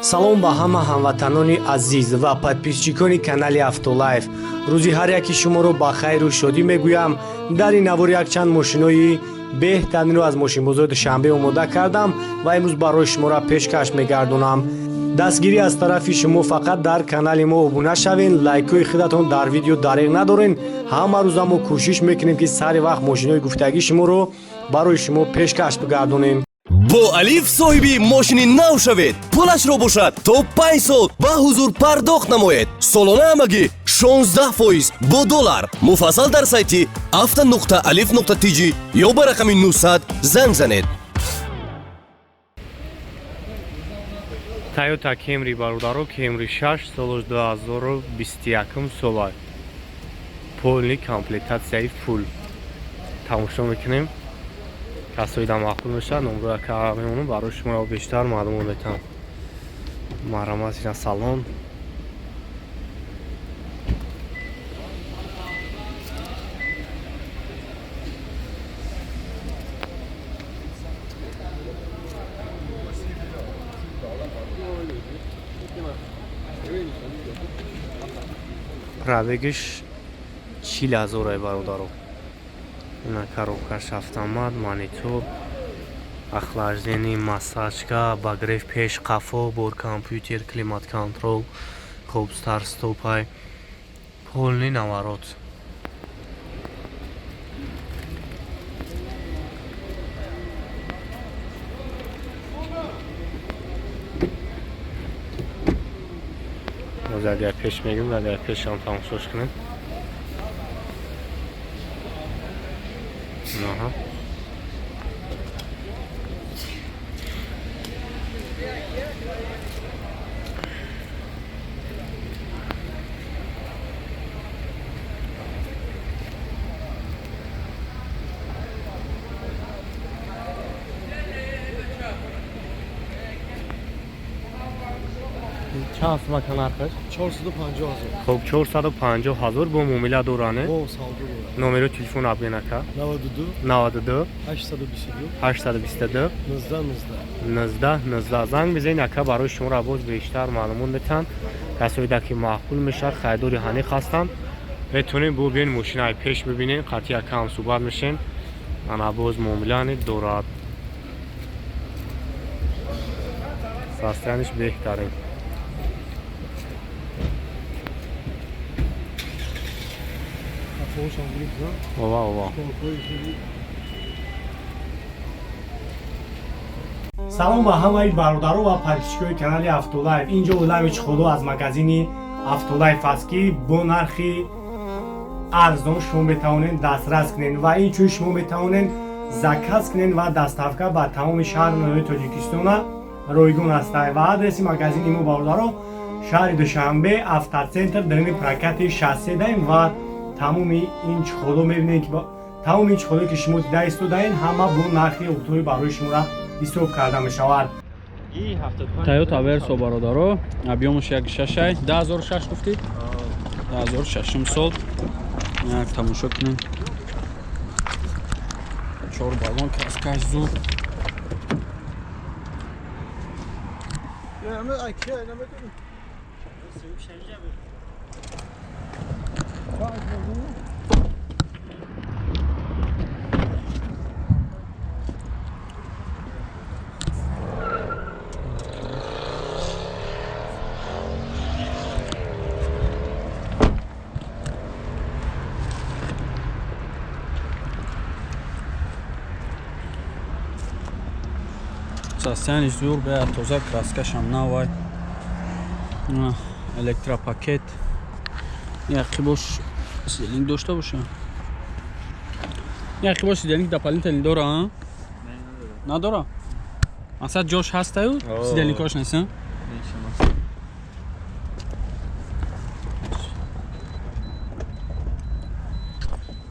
Салом ба ҳама ҳамватанони азиз ва подписчикони канали Автолайф. Рӯзи ҳар яки шуморо ба хайру шодӣ мегӯям. Дар ин навор якчанд мошинои беҳтаринро аз мошинбозори Душанбе омода кардам ва имрӯз барои шуморо пешкаш мегардонам. Дастгирӣ аз тарафи шумо фақат дар канали мо обуна шавен, лайкҳои худатон дар видео дареғ надорен. Ҳама рӯза мо кӯшиш мекунем, ки сари вақт мошинои гуфтагии шуморо барои шумо пешкаш бигардонем. Бо Алиф соҳиби мошини нав шавед. Пулашро бошад, то 5 сол ба ҳузур пардохт намоед. Солона ҳамагӣ 16% бо доллар. Муфассал дар сайти авто.алиф.тж ё ба рақами 900 занг занед. Toyota Camry, бародаро, Camry 6, солаш 2021 сола, полный комплектатсияи фулл. Тамошо мекунем. Касои да маъқул мешавад, номро яка мемонам, барои шумо бештар маълумот метаҳам. Марҳамат, ина салон. Пробегиш 40 0-ай, бародаро. Ина коробкаш автомат, монитор, охлаждение, массажка, обогрев пеш, қафо, бор компютер, климат контроль, хоб, старт стопай, полный наворот. Боз агар пеш мегӯем, агар пешам тамошош кунем. Аҳа. Чанд сумака нархаш? 450 ҳазор. Хоб, 450 ҳазор, бо муомила доране? Бо савдо дорад. Номеро телефон абген, ака. 92 92 822 822 19 19. 19 19. Занг бизанед, ака барои шуморо боз бештар маълумот метаҳанд. Касоида ки маъқул мешавад, харидори ҳаниқ ҳастанд, метавонед бо биён, мошинаи пеш бибинед, қатъи ака ҳам суҳбат мешем. Ана, боз муомилане дорад. Состояниш беҳтарин. Қафоашам гирифт, на? Ова, ова. Коркҳои. Салом ба ҳамаи бародаро ва подписчикои канали Автолайф. Инҷо Уламич Худо аз магазини Автолайф аст, ки бо нархи арзон шумо метавонед дастрас кунед ва инчунин шумо метавонед заказ кунед ва доставка ба тамоми шаҳру ноҳияи Тоҷикистона ройгон аст. Ва адреси магазини мо, бародаро, шаҳри Душанбе, Автоцентр, дарини прокати шассе даем. Ва тамоми ин чиходо мебинед, ки тамоми ин чиходое ки шумо дида истодаед, ҳама бо нархи оптовӣ барои шуморо ҳисоб карда мешавад. Тойота Версо, бародаро, объёмаш як шашай, 2006 гуфтӣ, 2006 сол. Як тамошо кунем. Чор баллон, краскаш зуд. Состояниш зур, беа тоза, краскашам навай. Электропакет. Яқи бош сиделинг дошта боша, яқи бош сиделинг дополнительный дора, а? Надора, масалан, ҷош ҳастаю, сиделингош нест, а?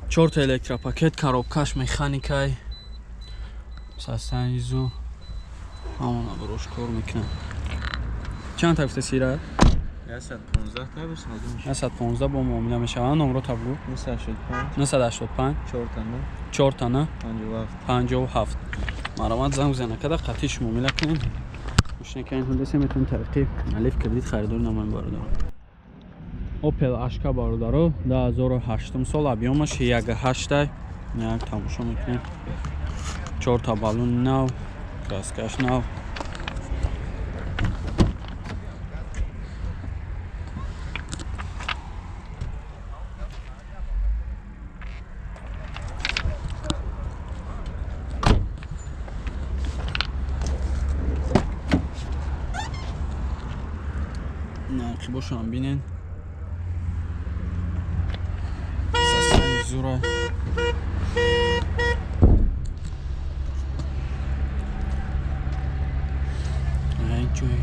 Чорта электропакет, коробкаш механикай, состояние зур, ҳамона брош кор мекунам. Чанд та гуфта сира? 115. 115, бо муомила мешаванд. Номро табгӯ. 985. 985. 4 4 57. 57. Маромад, занг бизана када, қатиш муомила кунем. Мошине ки ин ҳолдесе, метавонем тариқи Алиф Кредит харидорӣ намоем, бародаро. Опел Ашка, бародаро, 2008 сол, объём аш 1,8. Як тамошо мекунем, чорта баллони нав, краска ш нав. Нархи бошам бинен, состояние зура. Ҷой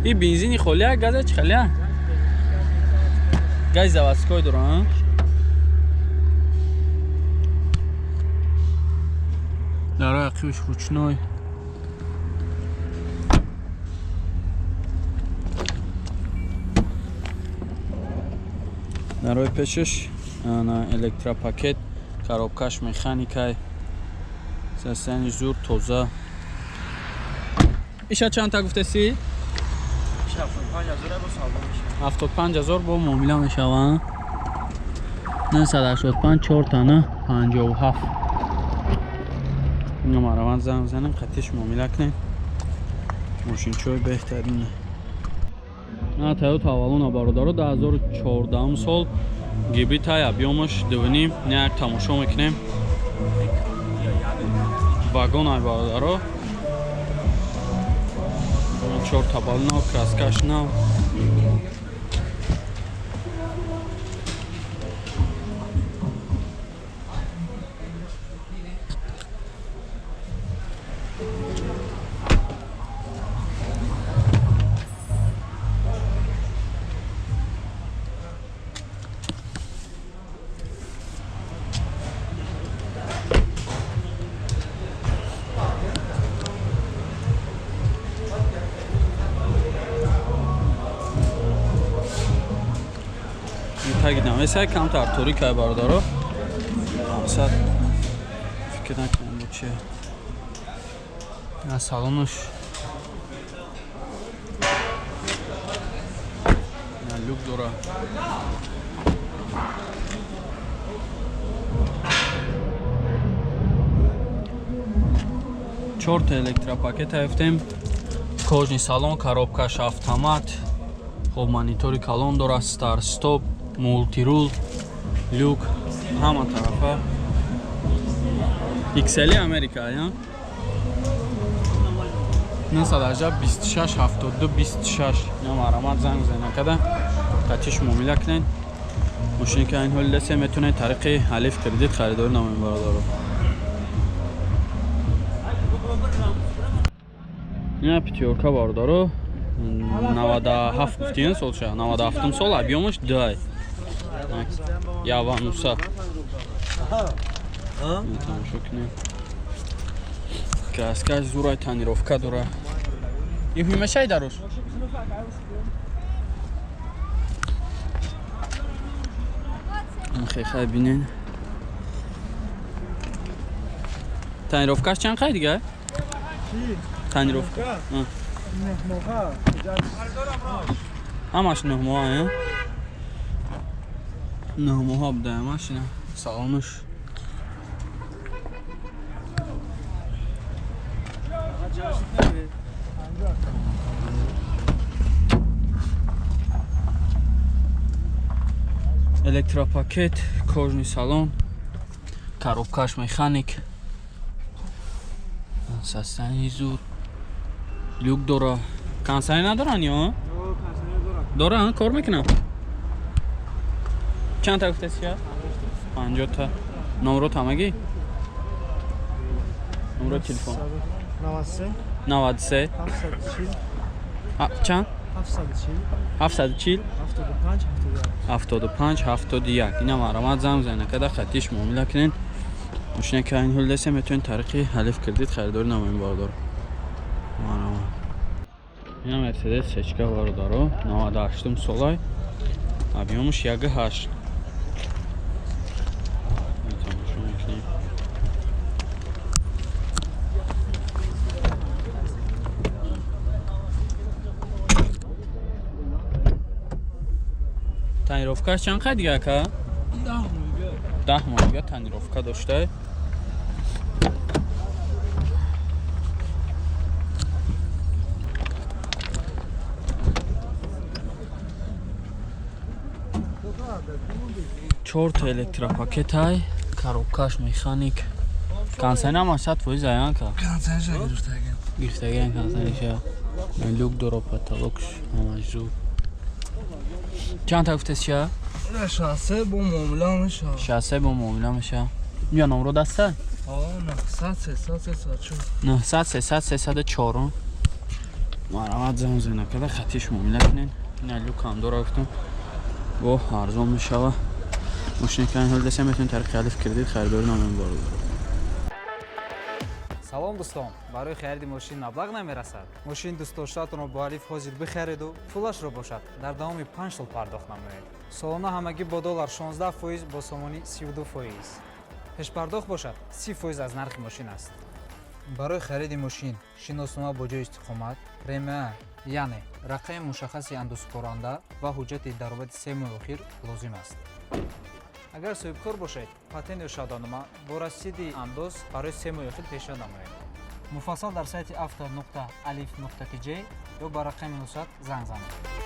и бензини холия, газа чи холия, гази заводской дора. Дарои ақибиш ручной. Дарои пешаш ана электропакет, коробка ш механикай, состояние зур, тоза. Иша чандта гуфтеси? 75 000 бо муомила мешаванд. 985 4 тана 57. Ино мараванд, занг занем, қатиш муомила кунем. Мошинчои беҳтарине. На Тойота Авалона, бародаро, 2014 сол, гибридай, объём аш 2,5. Як тамошо мекунем, вагон ай, бародаро, чор табал нав, краска ш нав. Таги намесай, камтар торикай, бародаро, мақсад фикр накунем бо чия. Салонаш люк дора. Чорта электропакет ҳафтем, кожаный салон, коробка ш автомат. Хоб, монитори калон дора, старт стоп, мультирул, люк ҳама тарафа. XL Америка я 918 26 72 26. Я марамат, занг зена када, қатиш муомила кунед. Мошине ки айн ҳоли лесе, метавонед тариқи Алиф Кредит харидорӣ намоед, бародаро. Ина пятёрка, бародаро, 97 гуфтиен солша, 97 сол, объём аш дай Явануса. Тамошо кунем, краска ш зурай, тонировка дора. И ҳуймашай дарош. Хехай бинен, тонировка ш чанд қай дига? Тонировка ҳамаш 9 моҳа, 9 моҳа буда машина. Салонаш электропакет, кожаный салон, коробка ш механик, состояние зуд, люк дора. Кондиционер надоран ё дора, кор мекунам. Чанд та гуфтеси? 50 та. Номрот ҳамагӣ, номрои телефон? 93 93 740. Чанд? 740. 740 75 71. 75 71. Ина марамат, занг зана када, хатиш муомила кунен. Мошина ки айн ҳол метавонед тариқи Алиф Кредит харидорӣ намоем, бародаро. Марамат. Ина Мерседес сечка, бародаро, 98 солай, объём аш 1,8. Тамошо мекунем. Тонировкаш чанд қай дига, ака? 10 моҳ. 10 моҳ дига тонировка дошта. Чорта электропакетай, коробкаш механик. Консайнам 100% аянка. Консайша гирифтаган. Гирифтаган консайниша. Люк дора, потолокш ҳамаш зуд. Чанд та гуфтест ша? 63 бо муомила меша. 63 бо муомила меша. Я номро даста? 900 300 304. 900 300 304. Марҳамат, занг зана када хатиш муомила кунен. Ина люк ҳам дора, гуфтам. Бо арзон мешава. Мошине ки ҳол десем, метавонед тариқи Алиф Кредит харидорӣ намоем, бародар. Салом, дӯстон! Барои хариди мошин маблағ намерасад? Мошини дӯстдоштаатонро бо Алиф ҳозир бихариду пулашро бошад дар давоми 5 сол пардохт намоед. Солона ҳамагӣ бо доллар 16%, бо сомонӣ 32%. Пешпардохт бошад 30% аз нархи мошин аст. Барои хариди мошин шиноснома бо ҷои истиқомат, РМА, яъне рақами мушаххаси андозсупоранда, ва ҳуҷҷати даромади 3 моҳи охир лозим аст. Агар соҳибкор бошед, патент ё шаҳодатнома бо расиди андоз барои 3 моҳи охир пешниҳод намоед. Муфассал дар сайти авто нуқта алиф нуқта тж ё ба рақами 900 занг занед.